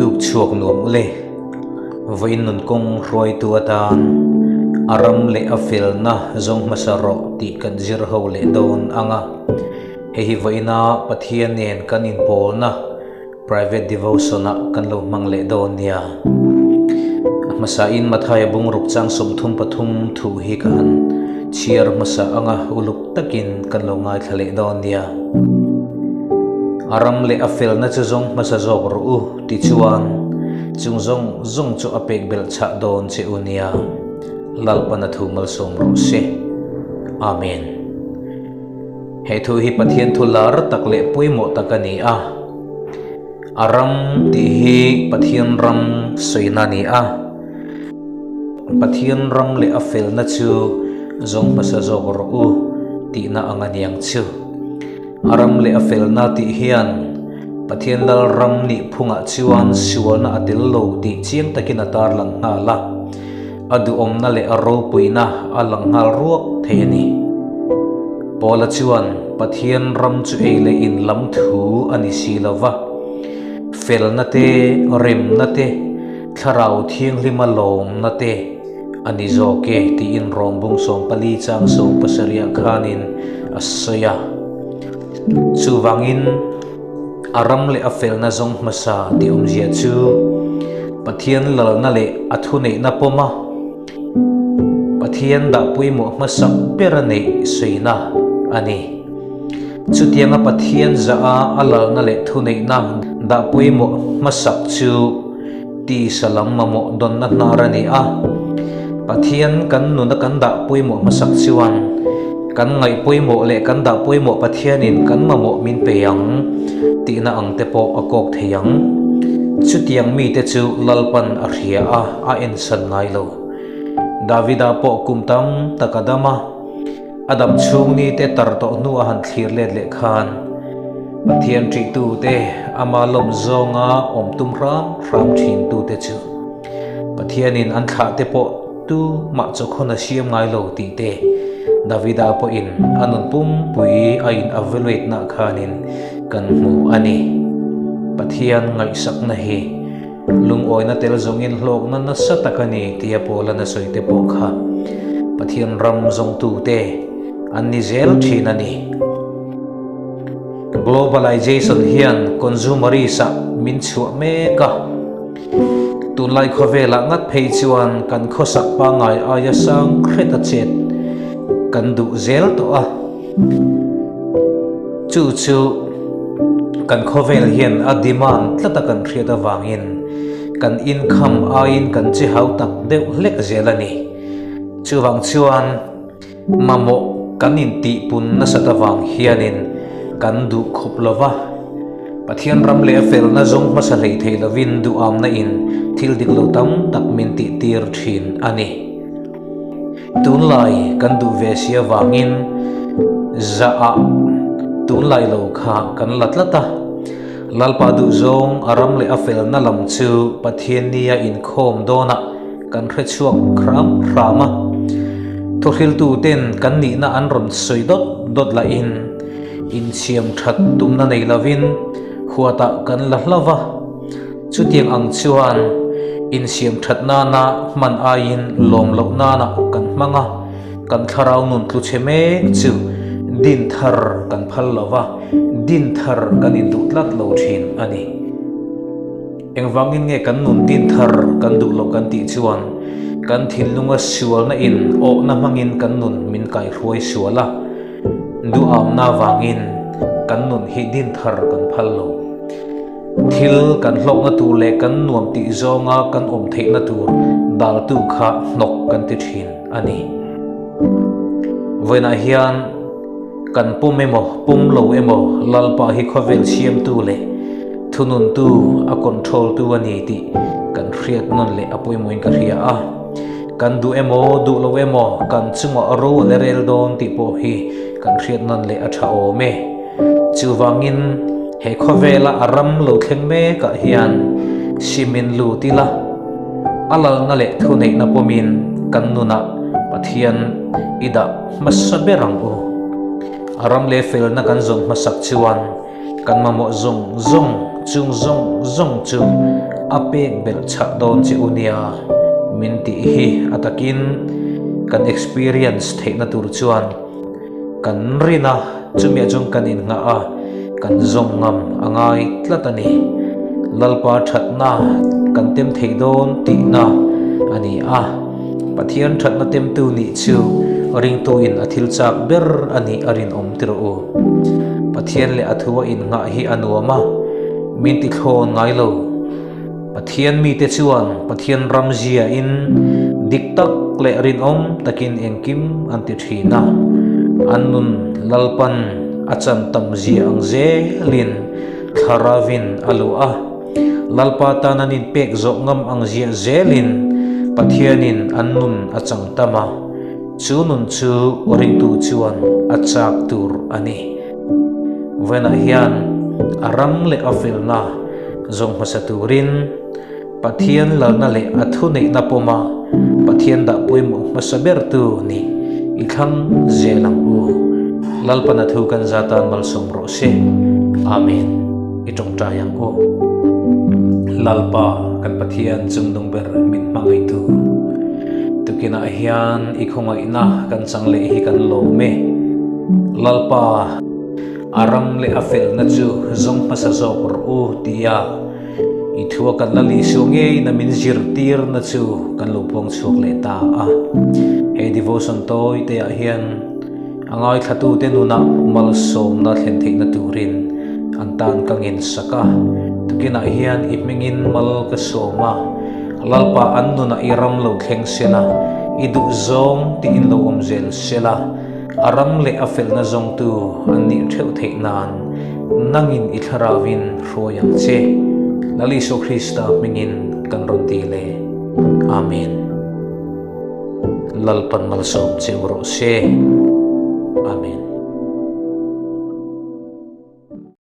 Tuk chhuak nuam ule. Vawiin nun kawng hruaitu atan a ram leh a felna zawng hmasa rawh tih kan zir ho leh dawn ang a. Hei hi vawiina Pathian nen kan inpawlna Private devotion ah kan lo hmang leh dawn nia. A hmasain Mathaia bungruk chang 33 thu hi ka han chhiar hmasa anga uluk takin kan lo ngaithla leh dawn nia. A ram leh a felna chu zawng hmasa zawk rawh u tichuan chung zawng zawng chu a pek belh chhah dawn che u nia. Lalpan a thu malsawm rawh se. Amen. He thu hi Pathian thu lar tak leh pawimawh tak a ni a. A ram tih hi Pathian ram sawina a ni a. Pathian ram leh a felna chu zawng hmasa zawk rawh u tihna ang a niang chu. A ram leh a felna tih hian Pathian lal ram nih phungah chuan sualna a tel lo tih chiang takin a tarlang nghal a. A duhawmna leh a ropuina a lang nghal ruak thei a ni. Paula chuan Pathian ram chu ei leh in lam thu a ni si lo va, felna te, remna te, thlarau thianghlima lawmna te a ni zawk e tiin Rawmbung 14 chang 17 khanin a sawi a. Chuvangin a ram leh a felna zawng hmasa tih awmzia chu Pathian lalna leh a thuneihna pawma Pathian dah pawimawh hmasak ber a neih sawina a ni. Chutianga Pathian zaha a lalna leh thuneihna dah pawimawh hmasak chu tisa lam mamawh dawnna hnar a ni a. Pathian kan nuna kan dah pawimawh hmasak chuan kan ngaih pawimawh leh kan dah pawimawh Pathianin kan mamawh min pe ang tihna ang te pawh a kawk thei ang. Chutiang mite chu Lalpan a hria a, a ensan ngai lo. Davida pawh kum tam tak a dam a, a dam chhung ni te tar tawh hnu a han thlir let leh khan Pathian ṭihtu te ama lawm zawnga awm tum hram hram ṭhin tu te chu Pathianin an thlah te pawh tu mah chawkhawn a siam ngai lo tih te Davida pawhin a nun pumpui a in evaluate nah khanin kan hmu a ni. Pathian ngaihsakna hi Lungawina tel zawngin hlawkna nasa tak a ni tia Paula na sawi te pawh kha Pathian ram zawngtute an ni zel thin a ni. Globalization hian consumerist-ah min chhuah mek a. Tunlai khawvelah ngat phei chuan kan khawsak pangngai aia sang hret a chet kan duh zel tawh a. Chu chu kan khawvel hian a demand tlat a kan hriat avangin kan income aiin kan che hau tak deuh hlek zel a ni. Chuvang chuan mamawh kan intihpun nasat avang hianin kan duh khawp lo va, Pathian ram leh a felna zawng hmasa hlei thei lovin duhamna in thil dik lo tam tak min tihtir thin a ni. Tunlai kan duh ve si avangin zahah tunlai lo kha kan la tlat a. Lalpa duhzawng a ram leh a felna lam chu Pathian nia inkhawm dawnah kan hre chhuak hram hram a. Thuhriltuten kan nihna an rawn sawi dawt dawt lahin insiam that tumna nei lovin huatah kan la hlauh va. Chutiang ang chuan insiam that nana hman aiin lawm loh nana kan hmang a, kan thlarau nun tlu chhe mek chu din thar kan phal lo va, din thar kan induh tlat lo thin a ni. Engvangin nge kan nun din thar kan duh loh kan tih chuan kan thinlunga sualna in awhna hmangin kan nun min kaihruai sual a, duhamna vangin kan nun hi din thar kan phal lo. Thil kan hlawkna tur leh kan nuam tih zawnga kan awm theihna tur daltu kha hnawk kan ti thin a ni. Vawiinah hian kan pum emaw pum lo emaw Lalpa hi khawvel siamtu leh thununtu a control tu a ni tih kan hriat nawn leh a pawimawhin ka hria a. Kan duh emaw duh lo emaw kan chungah ro a la rel dawn tih pawh hi kan hriat nawn leh a tha awm e. Chuvangin he khawvela a ram lo thleng mekah hian simin lut ila, a lalna leh thuneihna pawmin kan nunah Pathian i dah hmasa ber ang u. A ram leh felna kan zawn hmasak chuan kan mamawh zawng zawng chung zawng zawng chu. A pek belh chhah dawn che u nia min tih hi a takin kan experience theihna tur chuan kan rin a, chumiah chuan kan innghah a, kan zawm ngam a ngai tlat a ni. Lalpa thatna kan tem thei dawn tihna a ni a, Pathian thatna temtu nih chu ringtuin a thil chak ber a nih a rinawm ti rawh u. Pathian leh a thu a innghah hi a nuam a, min tithlawn ngai lo. Pathian mite chuan Pathian ram ziain dik tak leh rinawm takin engkim an ti thin a, an nun Lalpan a chan tam zia ang zelin Thlaravin a luah a, Lalpa tan an inpek zawh ngam ang ziah zelin Pathianin an nun a chang tam a, chu nun chu ringtu chuan a chak tur a ni. Vawiinah hian a ram leh a felna zawng hmasa turin Pathian lalna leh a thuneihna pawma Pathian dah pawimawh hmasa bertu nih i thlang zel ang u. Lalpana thu kan za tan malsawm rawh se. Amen. I tawngtai ang u. Lalpa kan Pathian chungnung ber min hmangaihtu. Tukinah hian i khawngaihna kan chang leh hi kan lawm e. Lalpa. A ram leh a felna chu zawng hmasa zawk rawh u tia i thua kan la Isua ngeiin a min zirtirna chu kan lo puang chhuak leh ta a. He devotion tawi te ah hian a ngaithlatute nunah malsawmna thlen theihna turin an tan ka ngensak a. Tukinah hian i hmingin mal ka sawm a, Lalpa an nunah i ram lo thleng sela, i duhzawng tiin lo awm zel sela, A ram leh a felna zawngtu an nih theuh theih nan nangin i thlarauin hruai ang che. Lal Isua Krista hmingin kan rawn ti le. Amen. Lalpan malsawm che u rawh se. Amen.